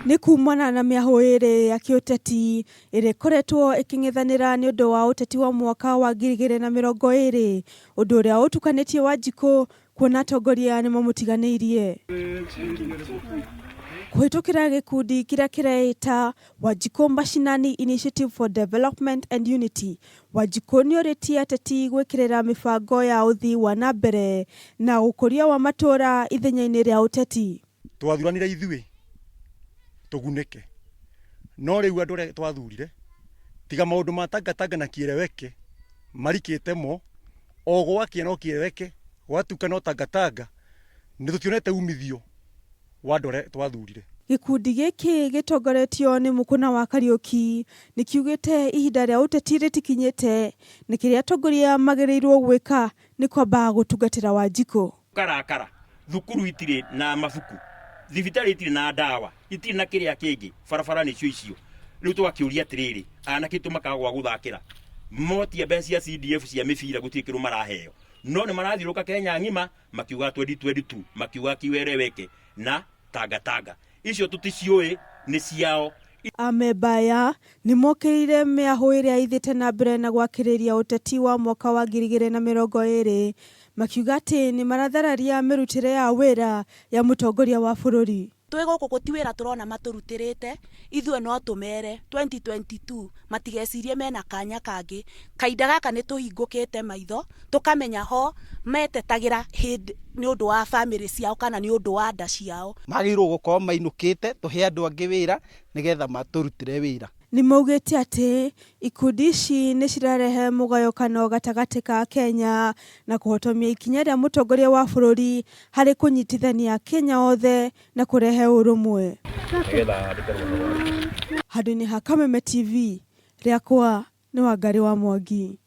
Nĩ kumana na mĩahũ ĩrĩ ya kĩũteti ĩrĩa ĩkoretwo ĩkĩng'ethanĩra nĩ ũndũ wa ũteti wa mwaka wa 2020, ũndũ ũrĩa ũtukanĩtie Wanjikũ kuona atongoria nĩ mamũtiganĩirie. Kũhĩtũkĩra gĩkundi kĩrĩa kĩreĩta Wanjikũ Mashinani Initiative for Development and Unity, Wanjikũ nĩorĩtie ateti gwĩkĩrĩra mĩbango ya ũthii wa na mbere na ũkũria wa matũũra ithenya-inĩ rĩa ũteti. Twathuranire ithuĩ tũgunĩke, no rĩu andũ arĩa twathurire tiga maũndũ ma tangatanga na kieleweke marikĩte mo, o gwakĩa no kieleweke, gwatuka no tangatanga, nĩ tũtionete umithio wa andũ arĩa twathurire. Gĩkundi gĩkĩ gĩtongoretio nĩ Mũkũna wa Kariũki nĩ kiugĩte ihinda rĩa ũteti rĩtikinyĩte na kĩrĩa atongoria magĩrĩirwo gwĩka nĩ kwamba gũtungatĩra Wanjikũ. Karakara thukuru itirĩ na mabuku, thibitarĩ itirĩ na ndawa, itirĩ na kĩrĩa kĩngĩ, barabara nĩcio icio. Rĩu tũgakĩũria atĩrĩrĩ, anake aitũ makaga gwa gũthakĩra, motia mbeca cia CDF cia mĩbira gũtirĩ kĩndũ maraheo, no nĩ marathiũrũka Kenya ng'ima makiuga 2022, makiuga kiwereweke na tangatanga. Icio tũticiũĩ nĩ ciao. Amemba aya nĩ mokĩrĩire mĩahũ ĩrĩa ĩthiĩte na mbere na gwakĩrĩria ũteti wa mwaka wa 2020 makiuga atĩ nĩ marathararia mĩrutĩre ya wĩra ya mũtongoria wa bũrũri. Twĩ gũkũ gũti wĩra tũrona matũrutĩrĩte, ithuĩ no tũmere 2022 matigecirie mena kanya kangĩ. Kahinda gaka nĩ tũhingũkĩte maitho tũkamenya ho metetagĩra hĩndĩ nĩ ũndũ wa bamĩrĩ ciao kana nĩ ũndũ wa nda ciao. Magĩrĩirwo gũkorwo mainũkĩte tũhe andũ angĩ wĩra nĩgetha matũrutĩre wĩra. Nĩ maugĩte atĩ ikundi ici nĩ cirarehe mũgayũkano gatagatĩ ka Kenya na kũhotomia ikinya rĩa mũtongoria wa bũrũri harĩ kũnyitithania Akenya othe na kũrehe ũrũmwe. Handũ-inĩ ha Kameme TV, rĩakwa nĩ Wangarĩ wa Mwangi.